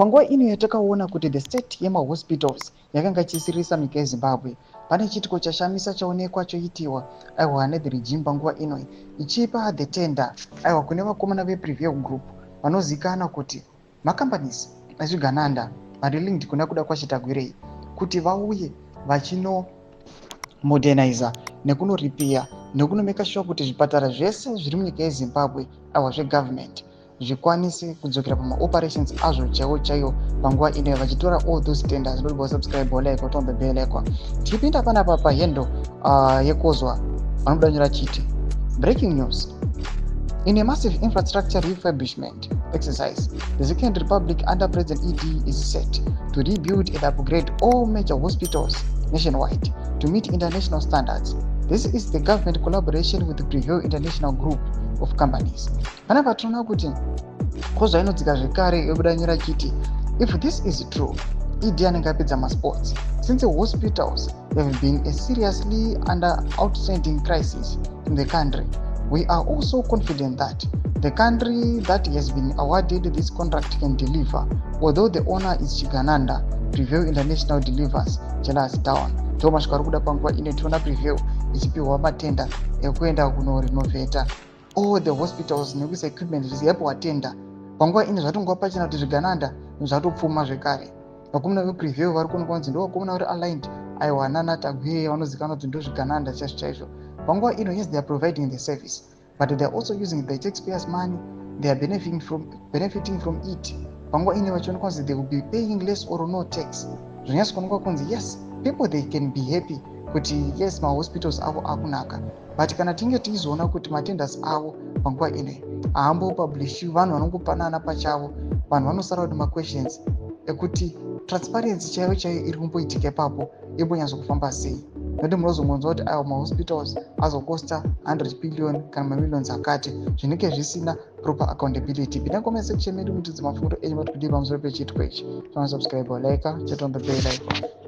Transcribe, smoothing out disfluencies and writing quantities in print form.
Panguva ino yatakaona kuti the state yemahospitals yakanga ichisiririsa munyika yeZimbabwe, pane chiitiko chashamisa chaonekwa choitiwa, aiwa, nethe regime panguva ino, ichipa the tender, aiwa, kune vakomana vePrevail Group, vanozivikanwa kuti macompanies ezvigananda vari linked kuna Kudakwashe Tagwirei, kuti vauye vachinomoderniza nekunorepair nekunomake sure kuti zvipatara zvese zviri munyika yeZimbabwe, aiwa, zvegovernment zvikwanise kudzokera pamaoperations azvo chaiwo chaiwo. Panguva ino vachitora all those tenders. Ndodibva subscribe, like, turn on the bell icon. Tichipinda panapa pahandle yekozwa, vanobuda nyora chiti, "Breaking news: In a massive infrastructure refurbishment exercise, the Second Republic under President ED is set to rebuild and upgrade all major hospitals nationwide to meet international standards. This is the government collaboration with the Prevail International Group of Companies." Panapa tinoona kuti kozva inodzika zvekare, yobuda nyora chiti, "If this is true, ED anenge apedza masports, since hospitals have been a seriously under outstanding crisis in the country. We are also confident that the country that has been awarded this contract can deliver. Although the owner is Chigananda, Prevail International delivers. Jealous down." Ndo masvika ari kuda panguva ino. Tiona Prevail ichipiwa matenda ekuenda kunorenovheta all the hospitals nekuisa equipment zvisi. Yapiwa tenda panguva ino, zvatongova pachena kuti zvigananda zvatopfuma zvekare. Vakomana vePrevail vari kuonekwa kunzi ndo vakomana vari aligned, aiwa, nana Tagwirei, vanozikanwa kuti ndo zvigananda chaizvo chaizvo panguva ino. Yes, they are providing the service, but they are also using the taxpayers' money. They are benefiting from it. Panguva ino vachionekwa kunzi they will be paying less or no tax. Zvonyatso kuonekwa kunzi yes, people, they can be happy kuti yes, mahospitals avo akunaka, but kana tinge tichizoona kuti matenders avo panguva ino haambopublishi, vanhu vanongopanana pachavo, vanhu vanosara kuti maquestions ekuti transparency chaiyo chaiyo iri kumboitika ipapo imbonyatso kufamba sei, nokuti munozongonzwa kuti aiwa, mahospitals azokosta 100 billion kana mamillions akati, zvinenge zvisina proper accountability. Pinda comment section medu mutidze mafungiro enyu mati kudii pamusoro pechiitiko ichi. Subscribe, like, turn on the bell icon.